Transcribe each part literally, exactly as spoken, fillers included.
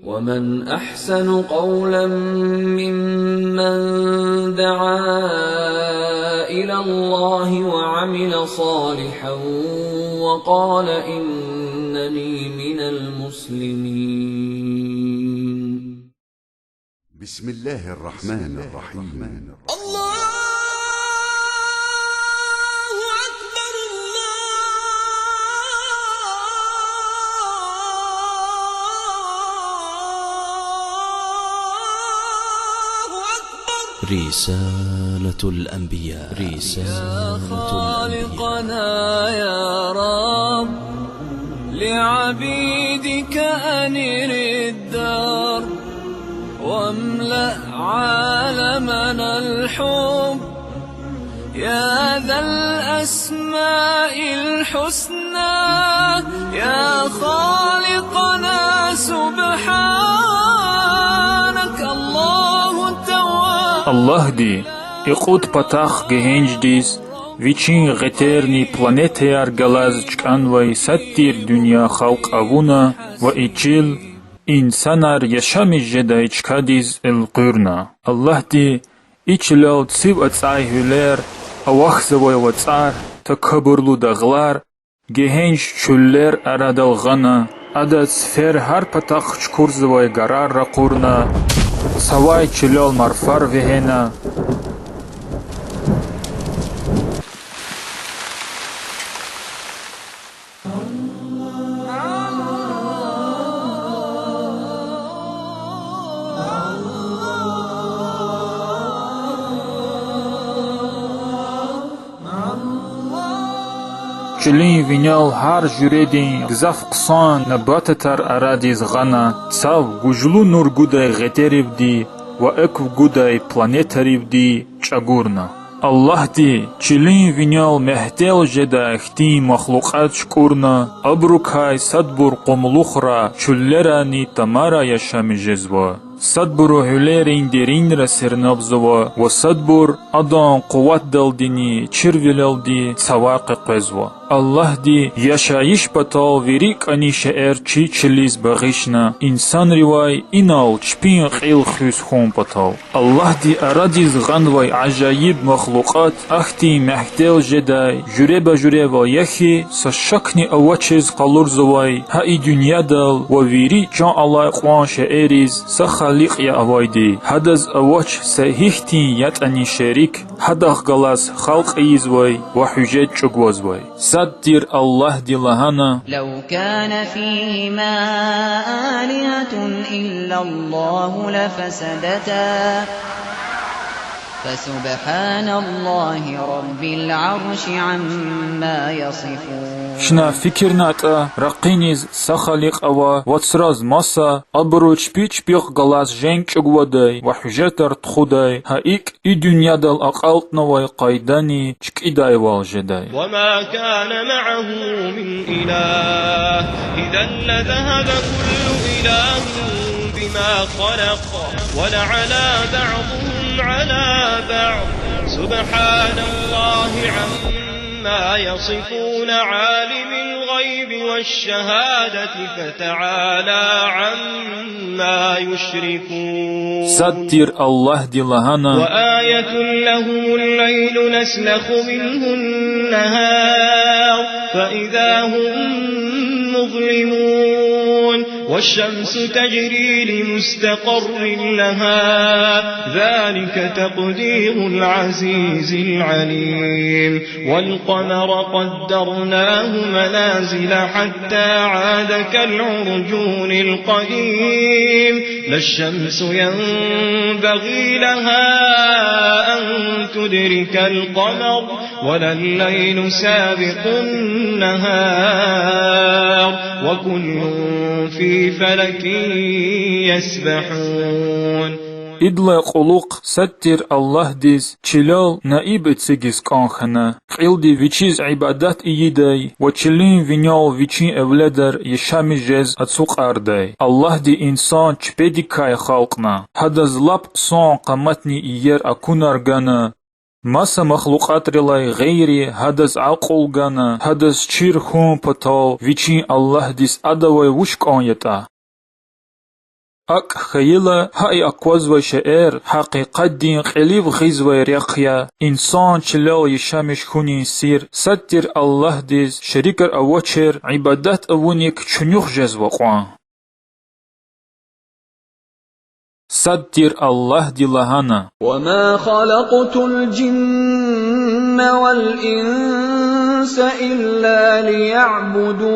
ومن أحسن قولا ممن دعا إلى الله وعمل صالحا وقال إنني من المسلمين. بسم الله الرحمن الرحيم. الله أكبر، الله أكبر. رسالة الأنبياء. رسالة الأنبياء. يا خالقنا يا رب، لعبيدك أنر الدرب، واملأ عالمنا الحب، يا ذا الأسماء الحسنى، يا خالقنا سبحانك، الله التواب. Аллагьди и кьуд патахъ гегьеншдиз Вичин гъетерни планетаяр галаз чкӀанвай сад тир дуьнья халкь авуна ва и чил инсанар яшамиш жедай чкадиз элкъуьрна. Аллагьди и чилел цив ацӀай гьуьлер, авахьзавай вацӀар, такабурлу дагълар, гегьенш чуьллер арадал гъана, адаз цифер гьар патахъ чукурзавай гарар ракъурна, цавай чилел марфар вегьена. Чилин винел гьар жуьредин гзаф хъсан набататар арадиз гъана, цав гужлу нур гудай гъетеривди ва экв гудай планетаривди чӀагурна. Аллагьди чилин винел мягьтел жедай хьтин махлукьат чукӀурна, абурукай садбур къумлухра, чуьллерани тамара яшамиш жезва. Садбуру гьуьлерин деринра сернабзава ва садбур адан къуватдалдини чирвилелди цавай къекъвезва. Аллагьди яшайиш патал вири кӀани шейэр чи чилиз багъишна, инсанривай инал чпин кьил хуьз хьун патал. Аллагьди арадиз гъанвай ажаиб махлукьат ахьтин мягьтел жедай жуьреба-жуьревал я хьи, са шакни авачиз къалурзавай гьа и дуьньядал ва вири чан алай кьван шейэриз са Халикь я авайди, гьадаз авач са гьихьтин ятӀани шерик, гьадахъ галаз халкь ийизвай ва гьуьжет чӀугвазвай. Сад тир Аллагьди лагьана: لو كان فيهما آلهة إلا الله لفسدتا فسبحان الله رب العرش عما يصفون. Чна фикирнатӀа, ракъиниз са Халикь ава, вацраз маса, абуру чпи чпихъ галаз женг чӀугвадай ва гьуьжетар тухудай, гьа икӀ и дуьньядал акьалтӀнавай къайдани чкӀидайвал жедай. وما كان معه من إله إذا لذهب كل إله بما خلق ولعلا بعضهم على بعض سبحان الله عما يصفون عالم الغيب والشهادة فتعالى عما يشركون. Сад тир Аллагьди лагьана: وآية لهم الليل نسلخ منه النهار فإذا هم مظلمون والشمس تجري لمستقر لها ذلك تقدير العزيز العليم. والقمر قدرناه منازل حتى عاد كالعرجون القديم. لا الشمس ينبغي لها أن تدرك القمر ولا الليل سابق النهار وكل في فلك يسبحون. Идалай кьулухъ сад тир Аллагьдиз чилел наиб эцигиз кӀан хьана, кьилди Вичиз ибадат ийидай ва чилин винел Вичин эвледар яшамиш жез ацукьардай. Аллагьди инсан чпедикай халкьна, гьадаз лап хъсан къаматни иер акунар гана, маса махлукьатрилай гъейри гьадаз акьул гана, гьадаз чир хьун патал Вичин Аллагьдиз адавай вуч кӀан ятӀа? АкӀ хьайила, гьа и аквазвай шейэр гьакъикъатдин кьилив гъизвай рехъ я, инсан чилел яшамиш хьунин сир, сад тир Аллагьдиз шерикар авачир ибадат авуник чуьнуьх жезва кьван. Сад тир Аллагьди лагьана: وما خلقت الجن والإنس إلا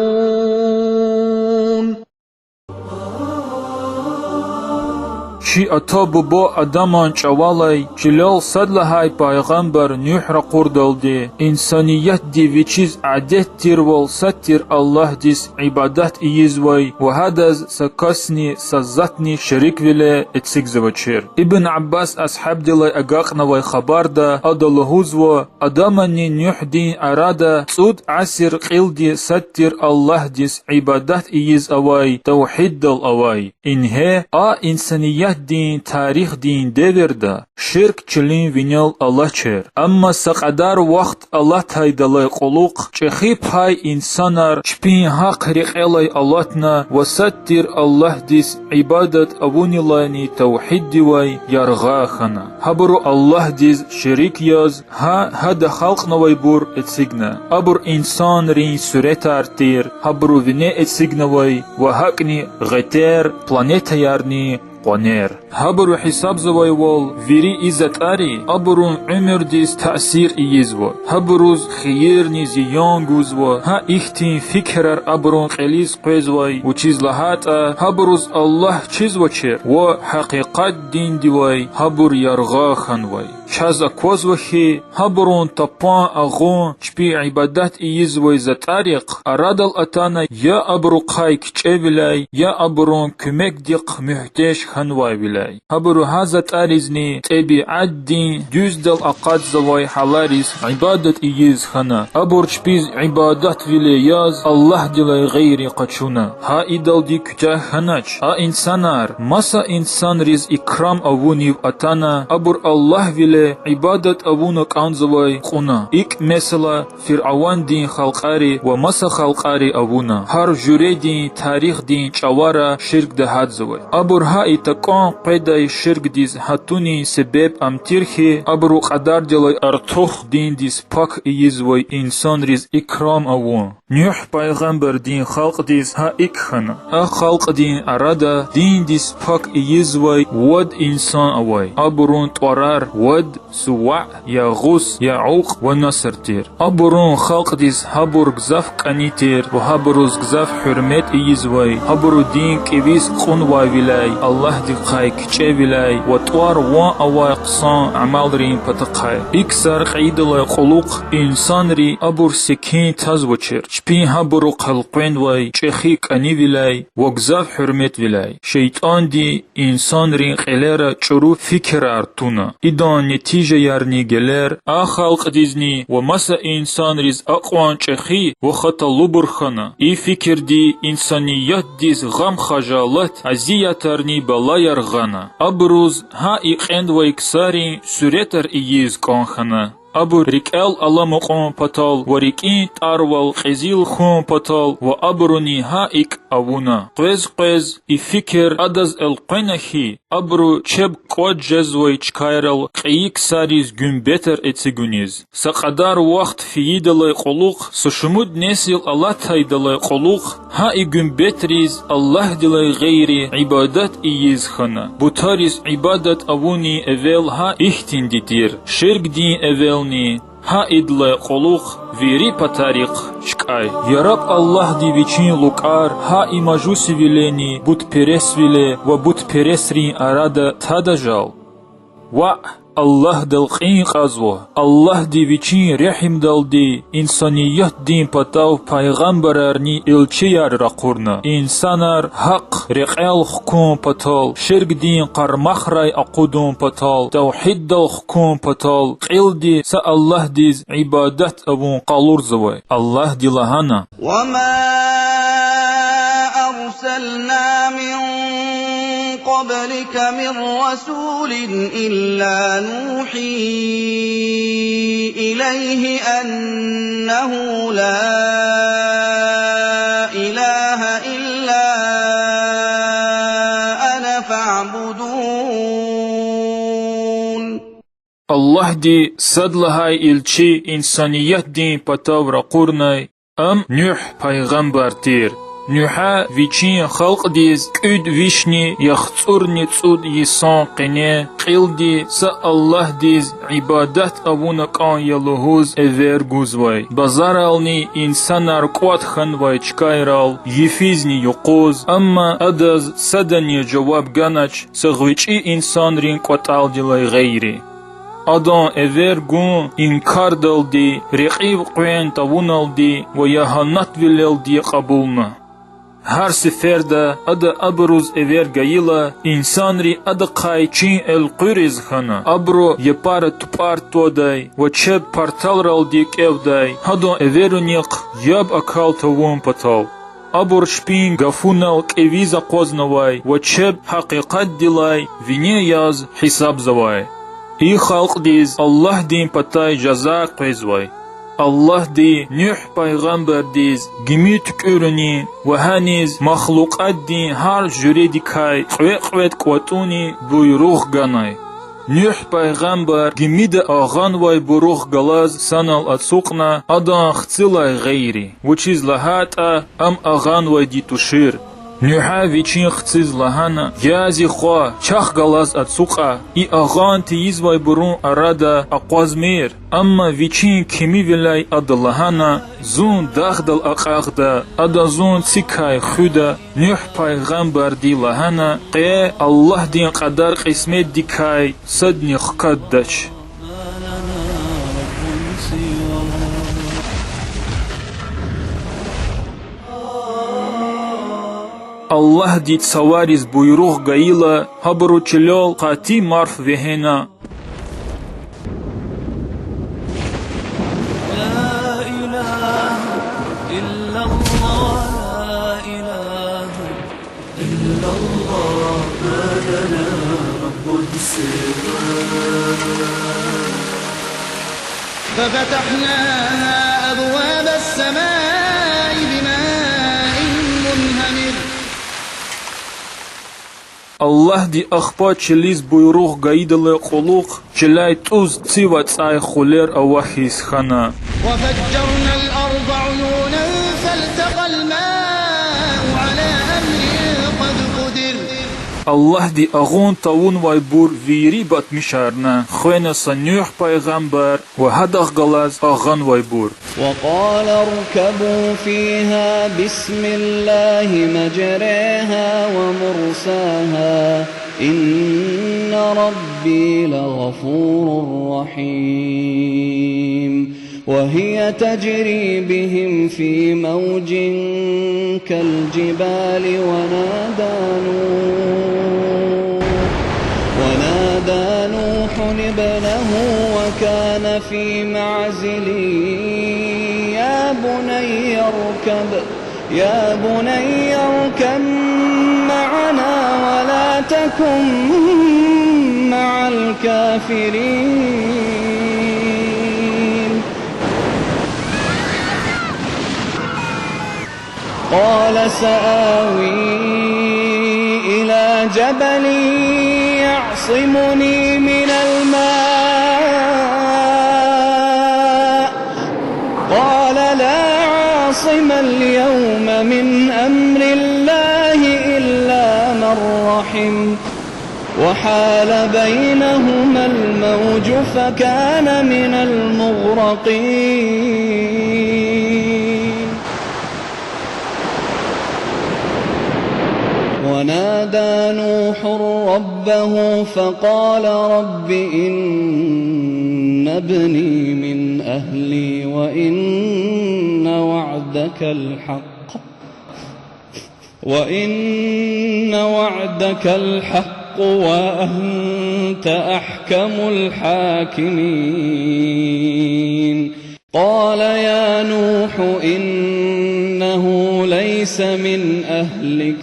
ليعبدون. Чи ата-буба Адаман чӀавалай чилел сад лагьай пайгъамбар Нуьгь ракъурдалди, инсаниятди вичиз адет тирвал сад тир Аллагьдиз ибадат ийизвай ва гьадаз са касни са затӀни шериквиле эцигзавачир. Ибн Аббас асгьабдилай агакьнавай хабарда ада лугьузва: Адамани Нуьгьдин арада цӀуд асир кьилди сад тир Аллагьдиз ибадат ийиз авай, тавгьиддал авай. Ингье а инсаниятдин тарихдин девирда ширк чилин винел алачир. Амма са кьадар вахт алатайдалай кьулухъ чӀехи пай инсанар чпин гьахъ рекьелай алатна ва сад тир Аллагьдиз ибадат авунилайни тавгьиддивай яргъа хьана. Гьабуру Аллагьдиз шерик яз гьа гьада халкьнавайбур эцигна. Абур инсанрин суьретар тир, гьабуру вине эцигнавай ва гьакӀни гъетер, планетаярни къванер. Гьабуру гьисабзавайвал, вири и затӀари абурун уьмуьрдиз таъсир ийизва, гьабуруз хийирни зиян гузва. Гьа ихьтин фикирар абурун кьилиз къвезвай, вучиз лагьайтӀа гьабуруз Аллагь чизвачир ва гьакъикъат диндивай гьабур яргъа хьанвай. Чаз аквазва хьи, гьабурун тапан агъун чпи ибадат ийизвай затӀарихъ арадал атана я абурухъай кичӀевиляй, я абурун куьмекдихъ муьгьтеж хьанвайвиляй. Гьабуру гьа затӀаризни тӀебиатдин дуьздал акъатзавай гьалариз ибадат ийиз хьана. Абур чпиз ибадатвиле яз Аллагьдилай гъейри къачуна. Гьа идалди куьтягь хьанач. А инсанар маса инсанриз икрам авунив атана, абур Аллагьвиле ибадат авуна кӀанзавай кьуна. ИкӀ, месела, фиръавандин халкьари ва маса халкьари авуна. Гьар жуьредин тарихдин чӀавара ширкда гьатзавай. Абур гьа и такӀан къведай ширкдиз гьатунин себеб ам тир хьи, абуру кьадардилай артух диндиз пак ийизвай инсанриз икрам авун. Нуьгь пайгъамбардин халкьдиз гьа икӀ хьана. А халкьдин арада диндиз пак ийизвай вад инсан авай. Абурун тӀварар Вад, Суваъ, Ягъус, Яукь ва Наср тир. Абурун халкьдиз гьабур гзаф кӀани тир ва гьабуруз гзаф гьуьрмет ийизвай, гьабуру дин кӀевиз кьунвайвиляй, Аллагьдихъай кичӀевиляй ва тӀвар-ван авай хъсан амалрин патахъай. И ксар кьейидалай кьулухъ инсанри абур секин тазвачир, чпин гьабурухъ элкъвенвай чӀехи кӀанивиляй ва гзаф гьуьрметвиляй. ШейтӀанди инсанрин кьилера чӀуру фикирар туна. Идан нетижаярни гелер а халкьдизни ва маса инсанриз акьван чӀехи ва хаталубур хьана. И фикирди инсаниятдиз гъам-хажалат, азиятарни балаяр гъана. Абуруз гьа и кьенвай ксарин суьретар ийиз кӀан хьана. Абур рикӀел аламукьун патал ва рикӀин тӀарвал кьезил хьун патал ва абуруни гьа икӀ авуна. Къвез-къвез и фикир адаз элкъвена хьи, абуру чеб кӀватӀ жезвай чкайрал кьейи ксариз гуьмбетар эцигуниз. Са кьадар вахт фейидалай кьулухъ, са шумуд несил алатайдалай кьулухъ, гьа и гуьмбетриз Аллагьдилай гъейри ибадат ийиз хьана. Бутариз ибадат авунин эвел гьа ихьтинди тир, ширкдин эвелни. Гьа идалай кьулухъ вири патарихъ чкӀай. Яраб Аллагьди Вичин лукӀар гьа и мажусивилени бутпересвиле ва бутпересрин арада тада жал? Ваъ, Аллагьдал кьин кьазва. Аллагьди Вичин регьимдалди инсаниятдин патав пайгъамбарарни элчияр ракъурна. Инсанар гьахъ рекьел хкун патал, ширкдин къармахрай акъудун патал, тавгьиддал хкун патал, кьилди са Аллагьдиз ибадат авун къалурзавай. Аллагьди лагьана: وما أرسلنا من قبلك من رسول إلا نوحي إليه أنه لا إله إلا أنا تعبدون. Аллагьди сад лагьай илчи инсаниятдин патав ракъурнай, ам Нуьгь пайгъамбар тир. Нуьгьа вичин халкьдиз кӀуьд вишни яхцӀурни цӀуд йисан къене кьилди са Аллагьдиз ибадат авуна кӀан я лугьуз эвер гузвай. Базарални инсанар кӀватӀ хьанвай чкайрал йифизни юкъуз, амма адаз садани жаваб ганач, са гъвечӀи инсанрин кӀватӀалдилай гъейри. Адан эвер гун инкардалди, рекьив къвен тавуналди ва ягьанатвилелди кьабулна. Гьар сеферда ада абуруз эвер гайила, инсанри адахъай чин элкъуьриз хьана, абуру япара тупӀар твадай ва чеб парталралди кӀевдай, гьадан эверунихъ яб акал тавун патал. Абур чпин гафунал кӀевиз акъвазнавай ва чеб гьакъикъатдилай вине яз гьисабзавай. И халкьдиз Аллагьдин патай жаза къвезвай. Аллагьди Нуьгь пайгъамбардиз гими туькӀуьрунин ва гьаниз махлукьатдин гьар жуьредикай кьве-кьвед кӀватӀунин буйругъ ганай. Нуьгь пайгъамбар гимида агъанвайбурухъ галаз санал ацукьна адан хцилай гъейри, вучиз лагьайтӀа ам агъанвайди тушир. Нуьгьа вичин хциз лагьана: Я зи хва, чахъ галаз ацукьа, и агъан тийизвайбурун арада акъвазмир. Амма вичин кимивиляй ада лагьана: Зун дагъдал акьахда, ада зун цикай хуьда. Нуьгь пайгъамбарди лагьана: Къе Аллагьдин кьадар-кьисметдикай садни хкатдач. Аллагьди цавариз буйругъ гайила, гьабуру чилел къати марф вегьена. ففتحنا أبواب السماء بماء منهمر. Аллагьди ахпа чилиз буйругъ гайидалай кьулухъ чилай тӀуз цив ацӀай хулер авахьиз хьана. وفجرنا الأرض عيونا فالتقى الماء على أمر قد قدر. Аллагьди агъун тавунвайбур вири батмишарна, хвена са Нуьгь пайгъамбар ва гьадахъ галаз агъанвайбур. وقال اركبوا فيها بسم الله مجريها ومرساها إن ربي لغفور رحيم. وهي تجري بهم في موج كالجبال ونادى نوح، ونادى نوح ابنه وكان في معزل يا بني اركب، يا بني اركب معنا ولا تكن مع الكافرين. قال سآوي إلى جبل يعصمني من الماء. قال لا عاصم اليوم من أمر الله إلا من رحم. وحال بينهما الموج فكان من المغرقين. ونادى نوح ربه فقال رب إن ابني من أهلي وإن وعدك الحق وإن وعدك الحق وأنت أحكم الحاكمين. قال يا نوح إنه ليس من أهلك.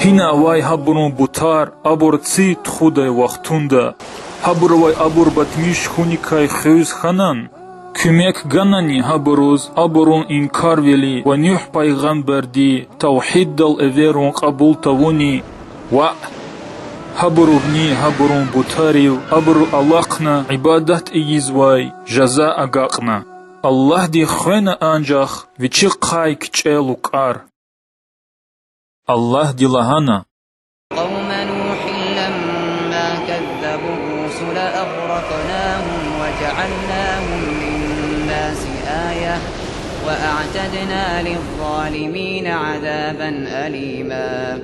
Гьина авай гьабурун бутар, абур ци тухудай вахтунда, гьабурувай абур батмиш хьуникай хуьз хьанан? Куьмек ганани гьабуруз абурун инкарвили ва Нуьгь пайгъамбарди тавгьиддал эверун кьабул тавуни? Ваъ, гьабурувни гьабурун бутарив абуру алахъна ибадат ийизвай жаза агакьна. Аллагьди хвена анжах вичи хъай кичӀе лукӀар. Аллагьди лагьана: قوم نوح لما كذبوا الرسل أغرقناهم وجعلناهم للناس آية وأعتدنا للظالمين عذابا أليما.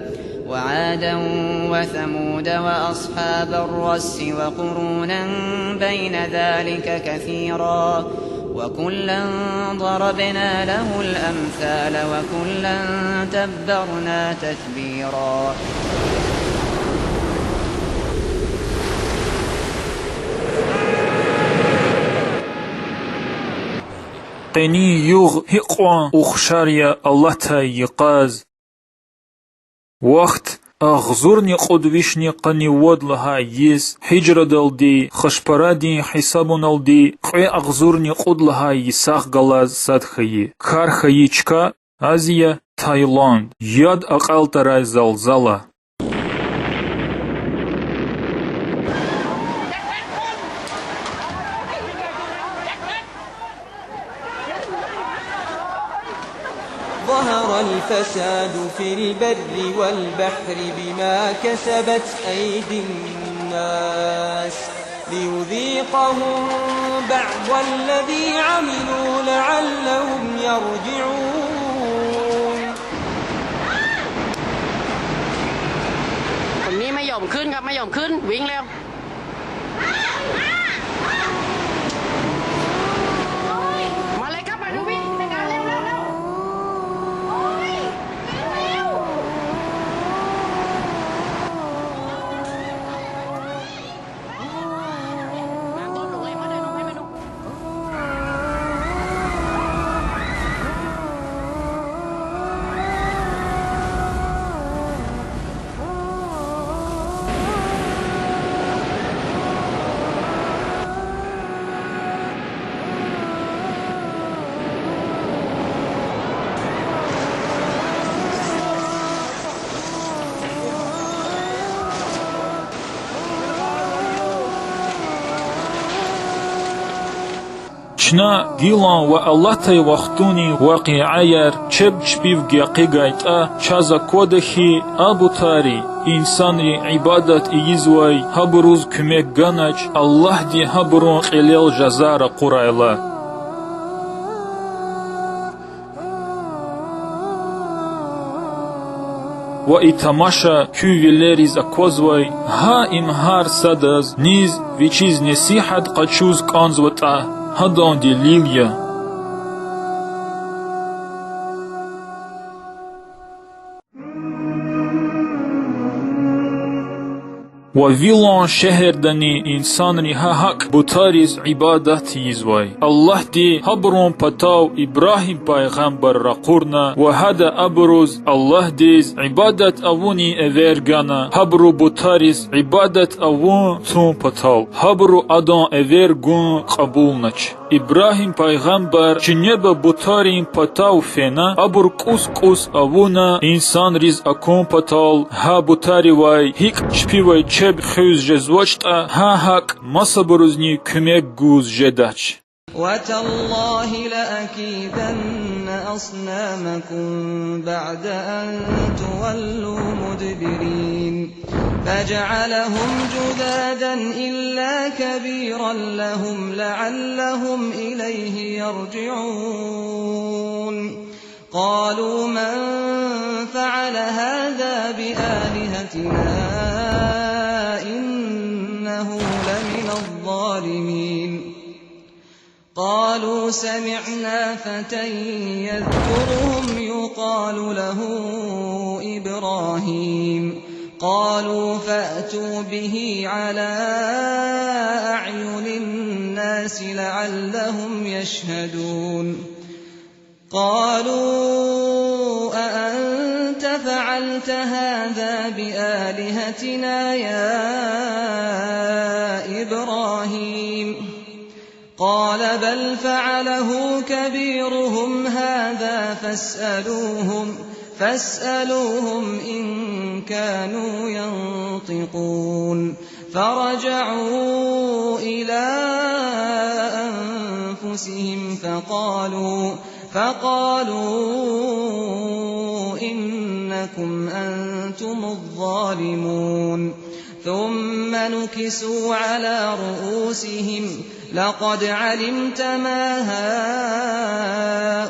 وعادا وثمود وأصحاب الرس وقرونا بين ذلك كثيرا. وكلا ضربنا له الأمثال وكلا تبرنا تتبيرا. Къенин югъ гьикьван ухшар я алатай йикъаз. Вахт агъзурни кьуд вишни къанни вад лагьай йис, гьижрадалди, хашпарадин гьисабуналди, кьве агъзурни кьуд лагьай йисахъ галаз сад хьайи. Кар хьайи чка Азия, Таиланд. Яд акьалтӀарай залзала. ظهر الفساد في البر والبحر بما كسبت أيدي الناس ليذيقهم بعض الذي عملوا لعلهم يرجعون. Ni ไม่ยอมขึ้นครับ ไม่ยอมขึ้น วิ่งเร็ว มาเลยครับ มาดูวิ่งในงาน เร็วเร็วเร็ว โอ้ย เร็วเร็ว Чна гилан ва алатай вахтунин вакъиаяр чеб чпив гекъигайтӀа, чаз аквада хьи, а бутари, инсанри ибадат ийизвай, гьабуруз куьмек ганач, Аллагьди гьабурун кьилел жаза ракъурайла. Ва и тамаша куь вилериз аквазвай, гьа им гьар садаз низ вичиз несигьат къачуз кӀанзаватӀа, гьадан делил я. Вавилон шегьердани инсанри гьа гьакӀ бутариз ибадат ийизвай. Аллагьди гьабурун патав Ибрагьим пайгъамбар ракъурна ва гьада абуруз Аллагьдиз ибадат авунин эвер гана, гьабуру бутариз ибадат авун тун патал. Гьабуру адан эвер гун кьабулнач. Ибрагьим пайгъамбар чинеба бутарин патав фена, абур кӀус-кӀус авуна, инсанриз акун патал, гьа бутаривай гьикӀ чпивай чеб хуьз жезвачтӀа, гьа гьакӀ масабурузни куьмек гуз жедач. وتالله لأكيدن أصنامكم بعد أن تولوا مدبرين. فجعلهم جذاذا إلا كبيرا لهم لعلهم إليه يرجعون. قالوا من فعل هذا بآلهتنا إنه لمن الظالمين. قالوا سمعنا فتى يذكرهم يقال له إبراهيم. قالوا فأتوا به على أعين الناس لعلهم يشهدون. قالوا أأنت فعلت هذا بآلهتنا يا إبراهيم؟ قال بل فعله هذا فاسألوهم، فاسألوهم إن كانوا ينطقون. فرجعوا إلى أنفسهم فقالوا، فقالوا إنكم أنتم الظالمون. ثم نكسوا على رؤوسهم لقد علمت ما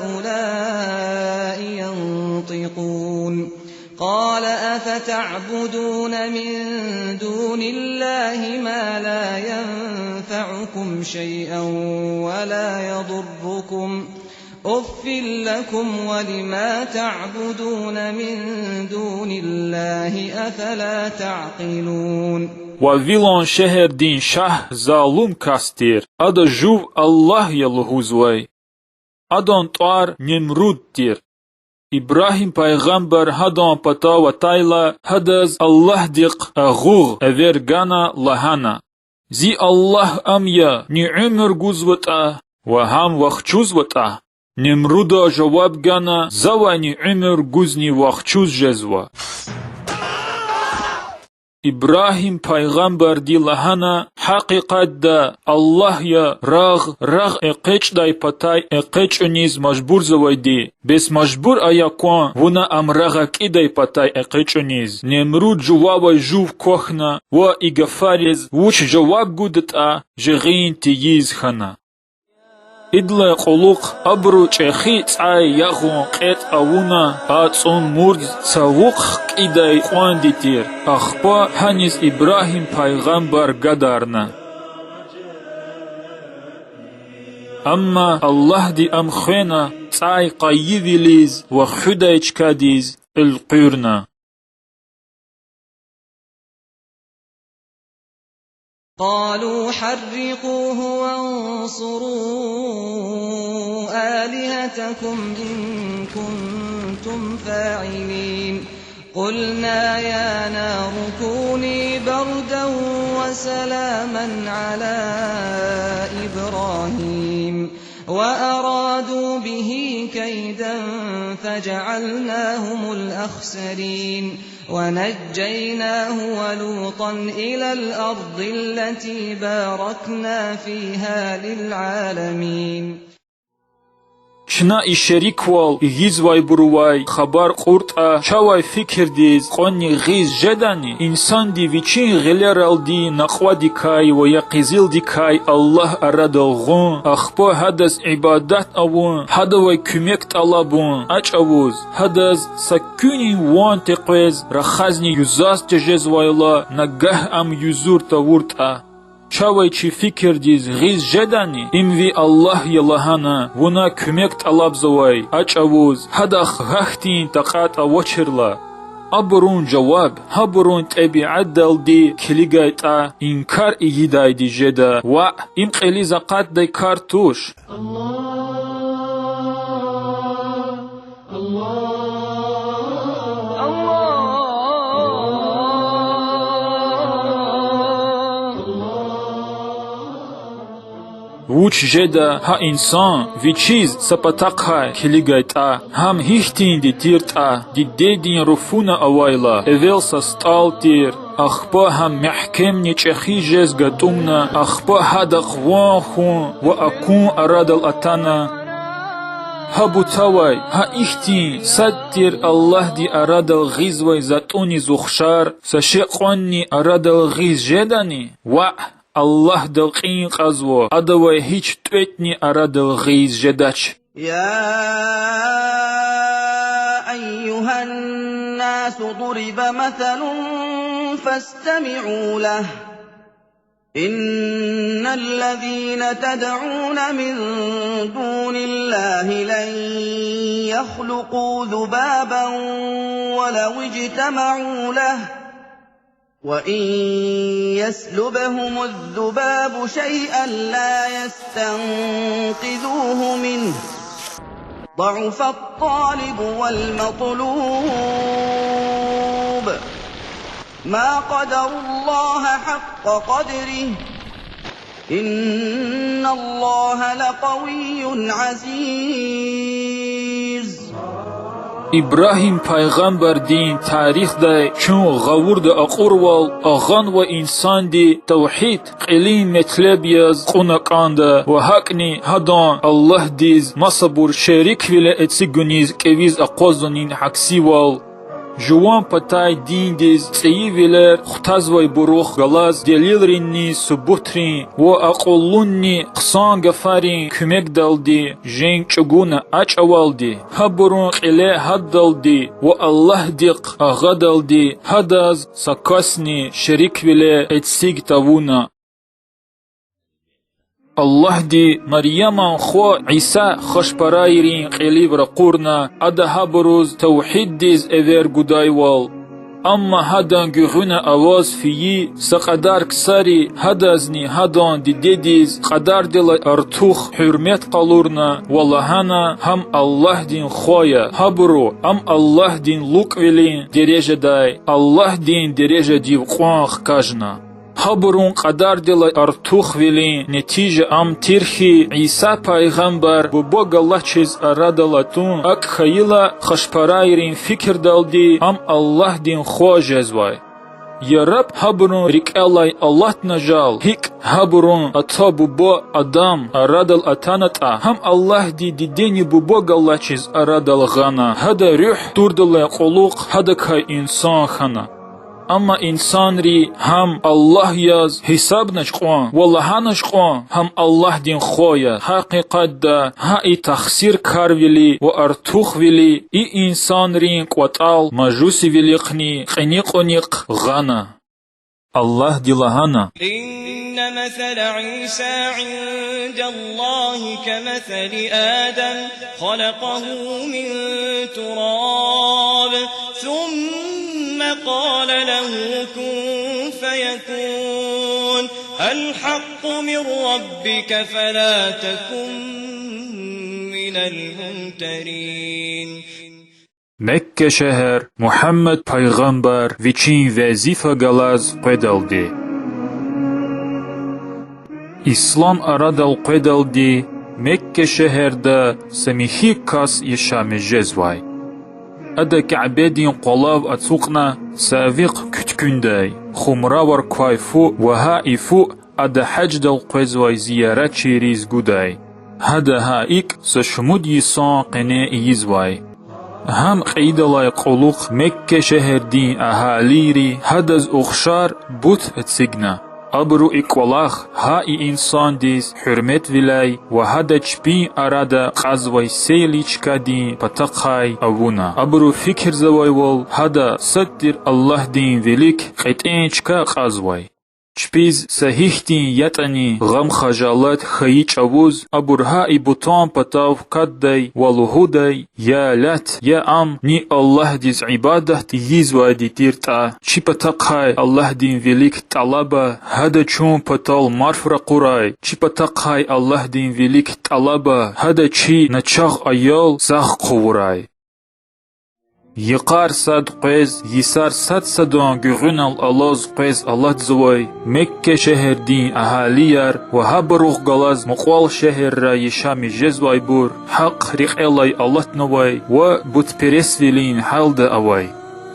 هؤلاء ينطقون. قال أفتعبدون من دون الله ما لا ينفعكم شيئا ولا يضركم، أف لكم ولما تعبدون من دون الله، أفلا تعقلون. Вавилон шегьердин шагь залум кас тир, ада жув Аллагь я лугьузвай. Адан тӀвар Немруд тир. Ибрагьим пайгъамбар гьадан патав атайла, гьадаз Аллагьдихъ агъугъ эвер гана, лагьана: Зи Аллагь ам я, ни уьмуьр гузватӀа ва гьам вахчузватӀа. Немруда жаваб гана: Завай ни уьмуьр гузни вахчуз жезва. Ибрагьим пайгъамбарди лагьана: Гьакъикъатда Аллагь я рагъ, рагъ экъечӀдай патай экъечӀуниз мажбурзавайди. Бес мажбур ая кван вуна ам рагъ акӀидай патай экъечӀуниз. Немруд жувавай жув квахьна ва и гафариз вуч жаваб гудатӀа жагъин тийиз хьана. Идалай кьулухъ абуру чӀехи цӀай ягъун кьетӀ авуна, а цӀун мурд цавухъ хкӀидай кьванди тир, ахпа гьаниз Ибрагьим пайгъамбар гадарна. Амма Аллагьди ам хвена цӀай къайивилиз ва хуьдай чкадиз элкъуьрна. قالوا حرقوه وانصروا آلهتكم إن كنتم فاعلين. قلنا يا نار كوني بردا وسلاما على إبراهيم وأرادوا به كيدا فجعلناهم الأخسرين. ونجيناه ولوطا إلى الأرض التي باركنا فيها للعالمين. Чна и шериквал ийизвайбурувай хабар кьуртӀа, чавай фикирдиз кьванни гъиз жедани, инсанди вичин гъилералди накьвадикай ва я къизилдикай Аллагь арадал гъун, ахпа гьадаз ибадат авун, гьадавай куьмек тӀалабун, а чӀавуз гьадаз са куьнин ван текъвез рахазни юзаз тежезвайла, нагагь ам юзур тавуртӀа? Чавай чи фикирдиз гъиз жедани, им ви Аллагь я лагьана, вуна куьмек тӀалабзавай, а чӀавуз гьадахъ гьахьтин такьат авачирла? Абурун жаваб гьабурун тӀебиатдалди килигайтӀа, инкар ийидайди жеда: ваъ, им кьилиз акъатдай кар туш. Вуч жеда гьа инсан, вичиз са патахъай килигайтӀа, гьам гьихьтинди тиртӀа, дидедин руфуна авайла, эвел са стӀал тир, ахпа гьам мягькемни чӀехи жез гатӀумна, ахпа гьадахъ ван хьун ва акун арадал атана. Гьа бутавай, гьа ихьтин сад тир Аллагьди арадал гъизвай затӀуниз ухшар са шей кьванни арадал гъиз жедани? Ваъ, Аллагьдал кьин кьазва, адавай гьич тӀветӀни арадал гъиз жедач. يا أيها الناس ضرب مثل فاستمعوا له. إن الذين تدعون من دون الله لن يخلقوا ذبابا ولو اجتمعوا له، وإن يسلبهم الذباب شيئا لا يستنقذوه منه، ضعف الطالب والمطلوب. ما قدروا الله حق قدره، إن الله لقوي عزيز. Ибрагьим пайгъамбардин тарихдай чун гъавурда акьурвал, агъанвай инсанди тавгьид кьилин метлеб яз кьуна кӀанда ва гьакӀни гьадан Аллагьдиз масабур шериквиле эцигуниз кӀевиз акъвазунин гӀаксивал, жуван патай диндиз цӀийивилер хутазвайбурухъ галаз делилринни субутрин ва акьуллунни хъсан гафарин куьмекдалди женг чӀугуна а чӀавалди, гьабурун кьиле гьатдалди ва Аллагьдихъ агъадалди гьадаз са касни шериквиле эциг тавуна. Аллагьди Марьяман хва Иса хашпарайрин кьилив ракъурна, ада гьабуруз тавгьиддиз эвер гудайвал. Амма гьадан гуьгъуьна аваз фейи са кьадар ксари гьадазни гьадан дидедиз кьадардилай артух гьуьрмет къалурна ва лагьана: гьам Аллагьдин хва я. Гьабуру ам Аллагьдин лукӀвилин дережадай Аллагьдин дережадив кьван хкажна. Гьабурун кьадардилай артухвилин нетижа ам тир хьи, Иса пайгъамбар буба галачиз арадал атун акӀ хьайила, хашпарайрин фикирдалди ам Аллагьдин хва жезвай. Яраб гьабурун рикӀелай алатна жал, гьикӀ гьабурун ата-буба Адам арадал атанатӀа, гьам Аллагьди дидени буба галачиз арадал гъана, гьада руьгь турдалай кьулухъ гьадакай инсан хьана. Амма инсанри гьам Аллагь яз гьисабнач кьван ва лагьанач кьван: гьам Аллагьдин хва я. Гьакъикъатда гьа и тахсиркарвили ва артухвили и инсанрин кӀватӀал мажусивилихъни кьиникьунихъ гъана. Аллагьди лагьана: إن مثل عيسى عند الله كمثل آدم خلقه من تراب ثم قال له كن فيكون الحق من ربك فلا تكن من الممترين. Мекке шегьер Мугьаммад пайгъамбар вичин везифа галаз къведалди. Ислам арадал къведалди Мекке шегьерда са михьи кас яшамиш жезвай. Ада Кябедин къвалав ацукьна, савихъ куьткуьндай, хумравар квай фу ва гьа и фу ада гьаждал къвезвай зияратчийриз гудай. Гьада гьа икӀ са шумуд йисан къене ийизвай. Гьам кьейидалай кьулухъ Мекке шегьердин агьалийри гьадаз ухшар бут эцигна. Абуру и кӀвалах гьа и инсандиз гьуьрметвиляй ва гьада чпин арада кьазвай сейли чкадин патахъай авуна. Абуру фикирзавайвал, гьада сад тир Аллагьдин вилик кьетӀен чка кьазвай. Чпиз са гьихьтин ятӀани гъам-хажалат хьайи чӀавуз абур гьа и бутан патав катдай ва лугьудай: Я Лят, я ам ни Аллагьдиз ибадат ийизвайди тиртӀа, чи патахъай Аллагьдин вилик тӀалаба, гьада чун патал марф ракъурай, чи патахъай Аллагьдин вилик тӀалаба, гьада чи начагъ аял сагъ хъувурай. Йикъар сад къвез, йисар сад-садан гуьгъуьнал алаз къвез алатзавай Мекке шегьердин агьалияр ва гьабурухъ галаз мукьвал шегьерра яшамиш жезвайбур гьахъ рекьелай алатнавай ва бутпересвилин гьалда авай.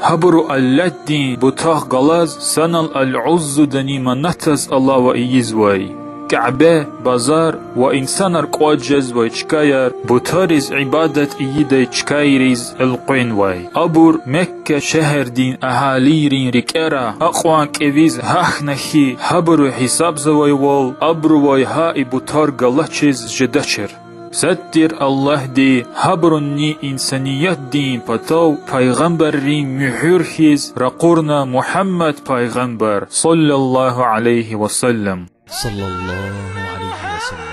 Гьабуру Аллатдин бутахъ галаз санал Ал-Уззудани Манатаз алава ийизвай. Кябе, базар ва инсанар кӀватӀ жезвай чкаяр бутариз ибадат ийидай чкайриз элкъвенвай. Абур Мекке шегьердин агьалийрин рикӀера акьван кӀевиз гьахьна хьи, гьабуру гьисабзавайвал, абурувай гьа и бутар галачиз жедачир. Сад тир Аллагьди гьабурунни инсаниятдин патав пайгъамбаррин муьгьуьр хьиз ракъурна Мугьаммад пайгъамбар, صلى الله عليه وسلم. صلى الله عليه وسلم.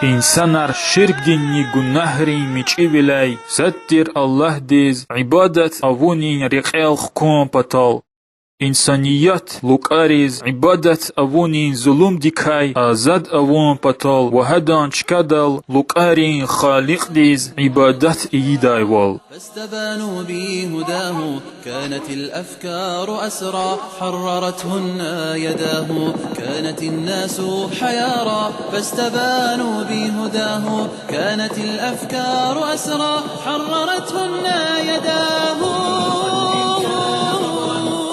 Инсанар ширкдинни гунагьрин мичӀивиляй сад тир Аллагьдиз ибадат авунин рекьел хкун патал. Инсаният лукӀариз ибадат авунин зулумдикай азад авун патал ва гьадан чкадал лукӀарин Халикьдиз ибадат ийидайвал. فاستبانوا بهداه، كانت الأفكار أسرى، حررتهن يداه، كانت الناس حيارى، فاستبانوا بهداه، كانت الأفكار أسرى، حررتهن يداه.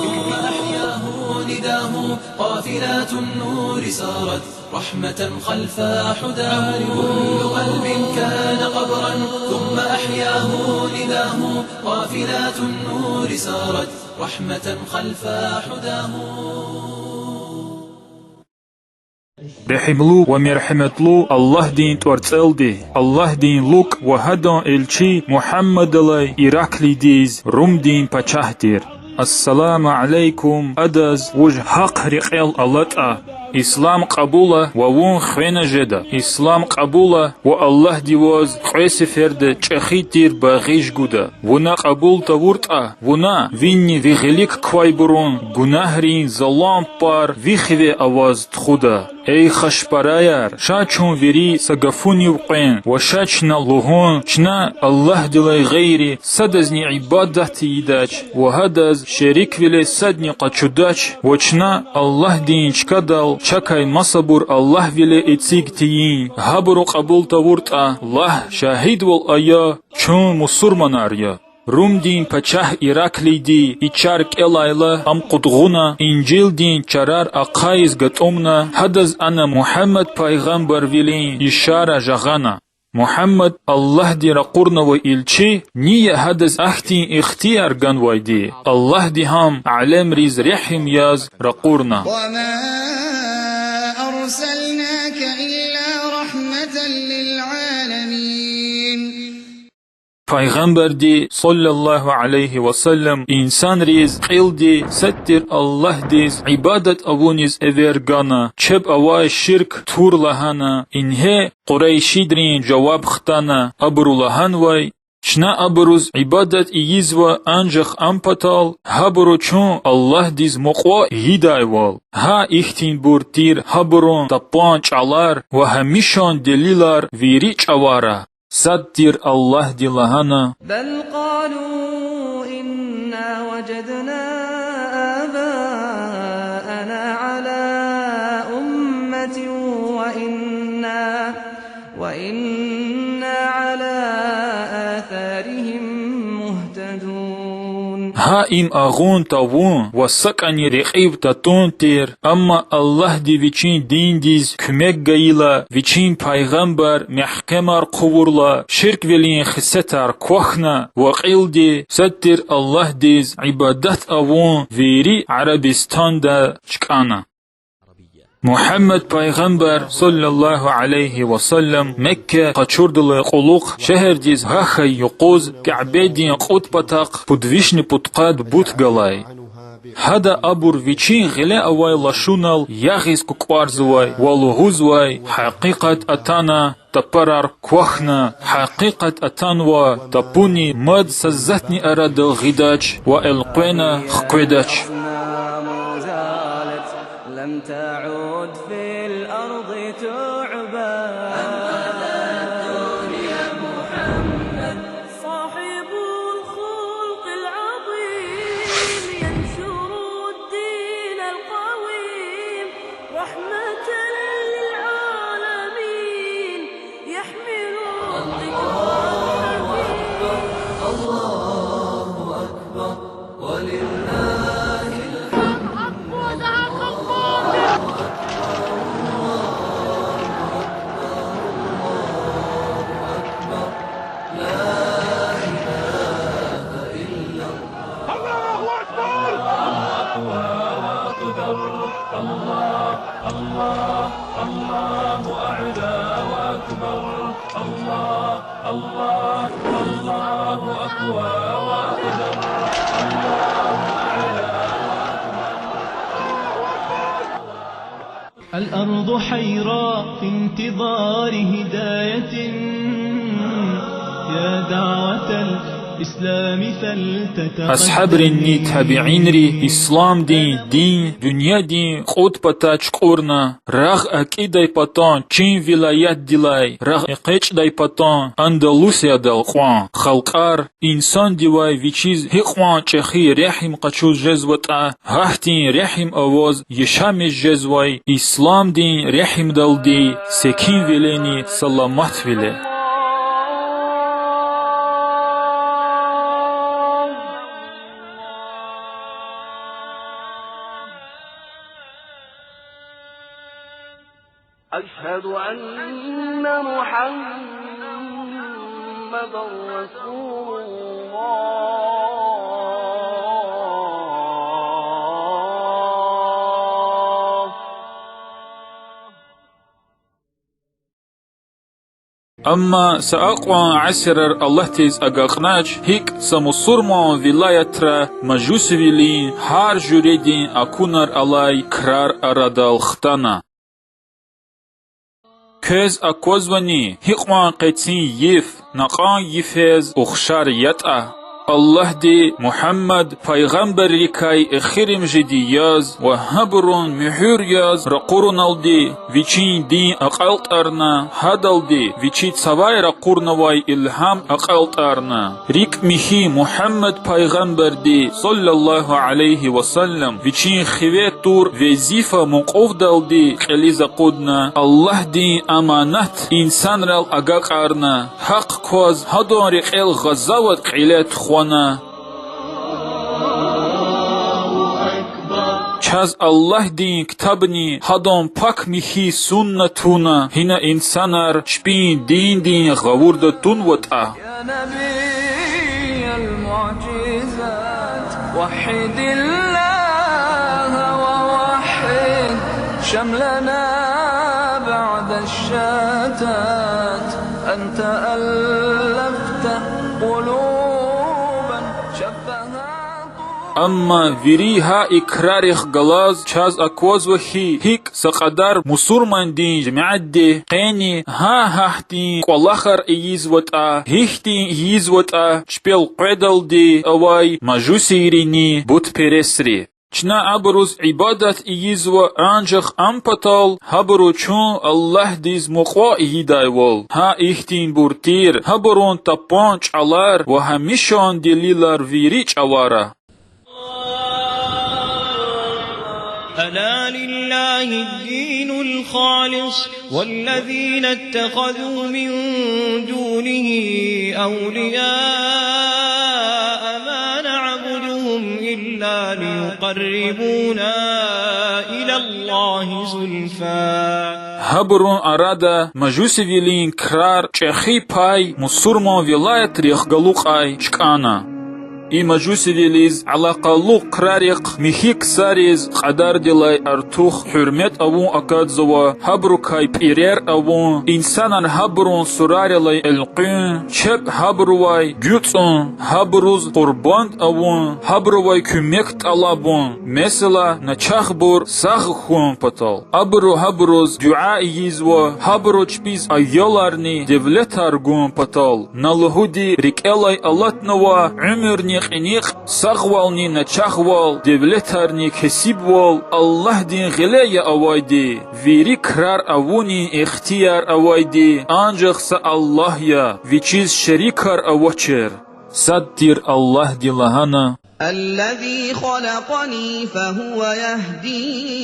ثم أحياه نداه، قافلات النور سارت، رحمة خلف حداه. كل قلب كان قبرا، ثم أحياه نداه، قافلات النور سارت، رحمة خلف حداه. Регьимлу ва мергьяматлу Аллагьдин тӀварцӀелди. Аллагьдин лукӀ ва гьадан илчи Мугьаммадалай Ираклийдиз, Румдин пачагьдиз. Ассаламу алейкум, адаз вуж гьахъ рекьел алатӀа. Ислам кьабула ва вун хвена жеда. Ислам кьабула ва Аллагьди ваз кьве сеферда чӀехи тир багъиш гуда. Вуна кьабул тавуртӀа, вуна, винни ви гъилик квайбурун гунагьрин залан пар ви хиве аваз тухуда. Эй хашпараяр, ша чун вири са гафунив къвен ва ша чна лугьун: чна Аллагьдилай гъейри садазни ибадат ийидач ва гьадаз шериквиле садни къачудач ва чна Аллагьдин чкадал чакай масабур аллагьвиле эциг тийин. Гьабуру кьабул тавуртӀа, лагь: шагьидвал ая, чун мусурманар я. Румдин пачагь Ираклийди и чар кӀелайла, ам къудгъуна, Инжилдин чарар ахъайиз гатӀумна, гьадаз ана Мугьаммад пайгъамбарвилин ишара жагъана. Мугьаммад Аллагьди ракъурнавай илчи, ни я гьадаз ахьтин ихтияр ганвайди? Аллагьди гьам алемриз регьим яз ракъурна. وما أرسلناك إلا رحمة للعالمين. Пайгъамбарди, صلى الله عليه وسلم, инсанриз кьилди сад тир Аллагьдиз ибадат авуниз эвер гана, чеб авай ширк тур лагьана. Ингье Къурайшидрин жаваб хтана, абуру лагьанвай: чна абуруз ибадат ийизва анжах ам патал, гьабуру чун Аллагьдиз мукьва ийидайвал. Гьа ихьтинбур тир гьабурун тапан чӀалар ва гьамишан делилар вири чӀавара. Сад тир Аллагьди лагьана: بل قالوا إنا وجدنا آباءنا على أمة وإنا، وإنا على آثارهم مهتدون. Гьа им агъун тавун ва сакӀани рекьив татун тир, амма Аллагьди Вичин диндиз куьмек гайила, Вичин пайгъамбар мягькемар хъувурла, ширквилин хесетар квахьна ва кьилди сад тир Аллагьдиз ибадат авун вири Арабистанда чкӀана. Мугьаммад пайгъамбар, صلى الله عليه وسلم, Мекке къачурдалай кьулухъ шегьердиз гьахьай юкъуз Кябедин кьуд патахъ пуд вишни пудкъад бут галай. Гьада абур вичин гъиле авай лашунал ягъиз кукӀварзавай ва лугьузвай: гьакъикъат атана, тапарар квахьна, гьакъикъат атанва, тапуни мад са затӀни арадал гъидач ва элкъвена хкведач. لم تعد في الأرض تعبا. أم أتى الدنيا محمد صاحب الخلق العظيم، ينشر الدين القويم، رحمة للعالمين، يحمل الذكر الحكيم. الله أكبر، ولله الحمد. الله أكبر. الله، الله، الله أعلى وأكبر. الله، الله، الله أقوى وأقدر. الله أعلى وأكبر. الأرض حيرى في انتظار هداية، يا دعوة ال- Асгьабринни табиинри исламдин дин дуьньядин кьуд пата чукӀурна, рагъ акӀидай патан чин вилаятдилай рагъ экъечӀдай патан Андалусиядал кьван халкьар инсандивай вичиз гьикьван чӀехи регьим къачуз жезватӀа, гьахьтин регьим аваз яшамиш жезвай исламдин регьимдалди секинвилени саламатвиле. أشهد أن محمدا رسول الله. Амма са акьван асирар алатиз агакьнач, гьикӀ са мусурман вилаятра мажусивилин гьар жуьредин акунар алай крар арадал хтана. Квез аквазвани, гьикьван къецин йиф накьан йифез ухшар ятӀа? Аллагьди Мугьаммад пайгъамбаррикай эхиримжиди яз ва гьабурун муьгьуьр яз ракъуруналди вичин дин акьалтӀарна, гьадалди вичи цавай ракъурнавай илгьам акьалтӀарна. РикӀ михьи Мугьаммад пайгъамбарди, صلى الله عليه وسلم, вичин хиве тур везифа мукьуфдалди кьилиз акъудна, Аллагьдин аманат инсанрал агакьарна, гьахъ кваз гьадан рекьел гъазават кьиле тухвана. Чаз Аллагьдин ктабни гьадан пак михьи сунна туна, гьина инсанар чпин диндин гъавурда тунватӀа. يا نبي المعجزات، وحد الله ووحد شملنا بعد الشتات، أنت ألفت قلوبا شبها طول. Амма вири гьа и крарихъ галаз чаз аквазва хьи, гьикӀ са кьадар мусурмандин жемятди къени гьа гьахьтин кӀвалахар ийизватӀа, гьихьтин ийизватӀа чпел къведалди авай мажусийрини бутпересри. Чна абуруз ибадат ийизва анжах ам патал, гьабуру чун Аллагьдиз мукьва ийидайвал. Гьа ихьтинбур тир гьабурун тапан чӀалар ва гьамишан делилар вири чӀавара. ألا لله الدين الخالص والذين اتخذوا من دونه أولياء ما نعبدهم إلا ليقربونا إلى الله زلفى. Гьабурун арада мажусивилин крар чӀехи пай мусурман вилаятрихъ галукьай чкӀана. И мажусивилиз алакъалу крарихъ михьи ксариз кьадардилай артух гьуьрмет авун акатзава, гьабурукай пӀирер авун, инсанар гьабурун сурарилай элкъуьн, чеб гьабурувай гуьцӀун, гьабуруз къурбанд авун, гьабурувай куьмек тӀалабун, месела, начагъбур сагъ хьун патал. Абуру гьабуруз дуьа ийизва, гьабуру чпиз аяларни девлетар гун патал. На лугьуди рикӀелай алатнава уьмуьрни кьиникь, сагъвални начагъвал, девлетарни кесибвал Аллагьдин гъиле я авайди, вири крар авунин ихтияр авайди анжах са Аллагь я, вичиз шерикар авачир. Сад тир Аллагьди лагьана: الذي خلقني فهو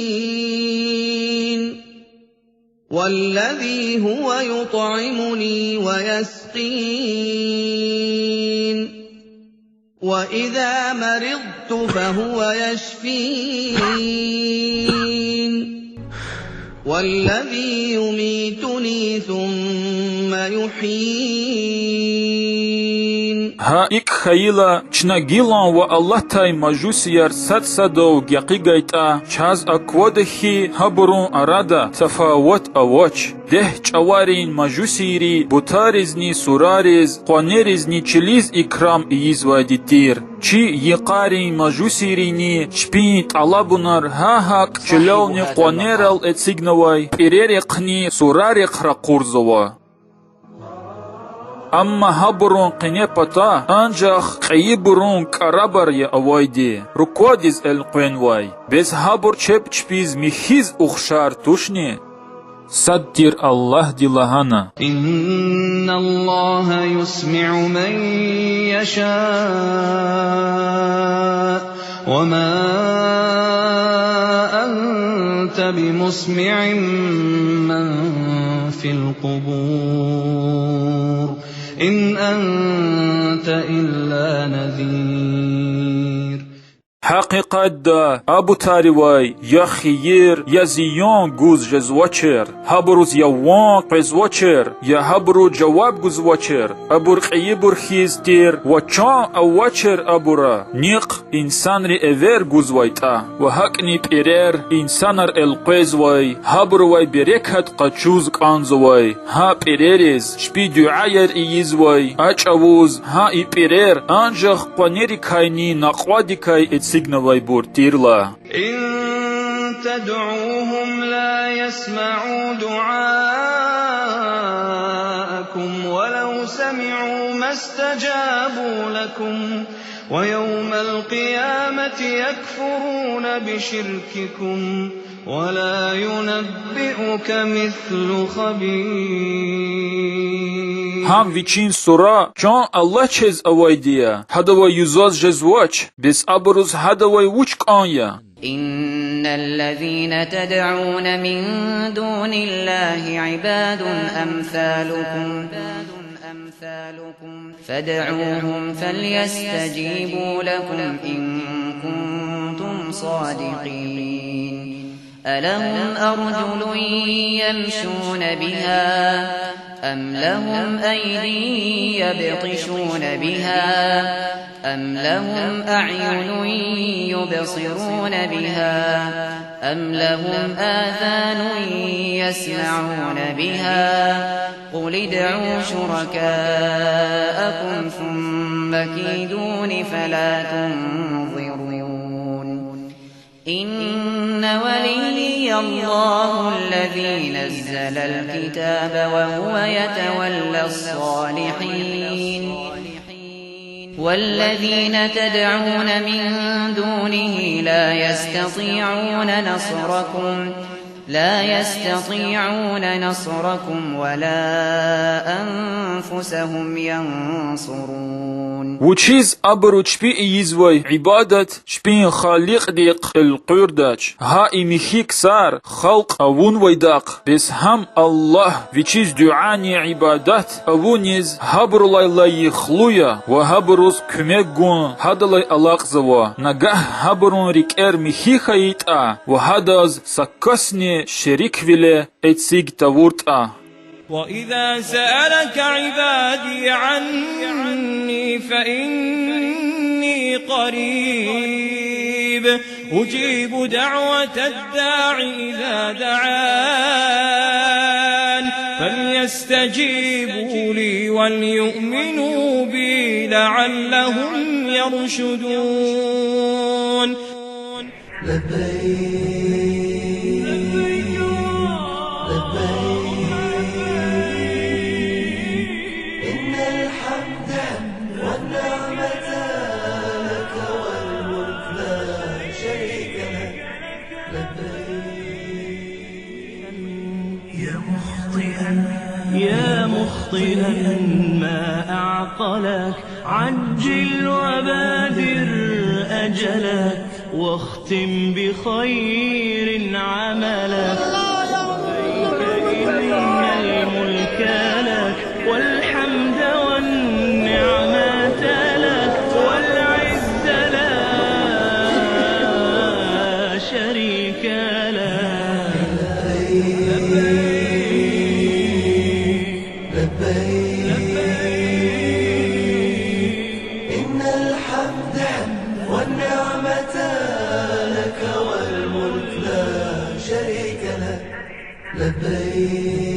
يهدين، والذي هو يطعمني ويسقين، وإذا مرضت فهو يشفين، والذي يميتني ثم يحيين. Гьа икӀ хьайила, чна гилан ва алатай мажусияр сад-садав гекъигайтӀа, чаз аквада хьи, гьабурун арада тафават авач. Дегь чӀаварин мажусийри бутаризни сурариз, къванеризни чилиз икрам ийизвайди тир. Чи йикъарин мажусийрини чпин тӀалабунар гьа гьакӀ чилелни къванерал эцигнавай пӀирерихъни сурарихъ ракъурзава. Амма гьабурун къене пата анжах кьейибурун кӀарабар я авайди, руквадиз элкъвенвай. Бес гьабур чеб чпиз михьиз ухшар тушни? Сад тир Аллагьди лагьана: إن الله يسمع من يشاء وما أنت بمسمع من في القبور إن أنت إلا نذير. Гьакъикъатда абутаривай я хийир, я зиян гуз жезвачир, гьабуруз я ван къвезвачир, я гьабуру жаваб гузвачир, абур кьейибур хьиз тир ва чан авачир абура, нихъ инсанри эвер гузвайтӀа. Ва гьакӀни пӀирер, инсанар элкъвезвай, гьабурувай берекат къачуз кӀанзавай, гьа пӀирериз чпи дуьаяр ийизвай, а чӀавуз гьа и пӀирер анжах къванерикайни накьвадикай эцигнавайбур тирла. إن تدعوهم لا يسمعوا دعاءكم ولو سمعوا ما استجابوا لكم ويوم القيامة يكفرون بشرككم ولا ينبئك مثل خبير. Гьам вичин сура чан алачиз авайди я, гьадавай юзаз жезвач, бес абуруз гьадавай вуч кӀан я? إن الذين تدعون من دون الله عباد أمثالكم، أمثالكم، فادعوهم فليستجيبوا لكم إن كنتم صادقين. ألهم أرجل يمشون بها أم لهم أيدي يبطشون بها أم لهم أعين يبصرون بها أم لهم آذان يسمعون بها قل ادعوا شركاءكم ثم كيدون فلا تنظرون. إن وليي الله الذي نزل الكتاب وهو يتولى الصالحين. والذين تدعون من دونه لا يستطيعون نصركم، لا يستطيعون نصركم ولا أنفسهم ينصرون. Вучиз абуру чпи ийизвай ибадат чпин Халикьдихъ элкъуьрдач, гьа и михьи ксар халкь авунвайдахъ, бес гьам Аллагь вичиз дуьани ибадат авуниз гьабурулай лайихлу я ва гьабуруз куьмек гун гьадалай алакьзава, нагагь гьабурун рикӀер михьи хьайитӀа ва гьадаз са касни шериквиле эциг тавуртӀа. وإذا سألك عبادي عني فإني قريب أجيب دعوة الداع إذا دعان فليستجيبوا لي وليؤمنوا بي لعلهم يرشدون. لبيك، لبيك، إن الحمد والنعمة لك والملك لا شريك لك. لبيك. يا مخطئا، يا مخطئا ما أعقلك، عجل وبادر أجلك، واختم بخير عملك. لبيك إن الملك لك، والحمد والنعمة لك، والعز لا شريك لك. لبيك، لبيك، إن الحمد والنعمة لك والملك لا شريك لك. لبيك.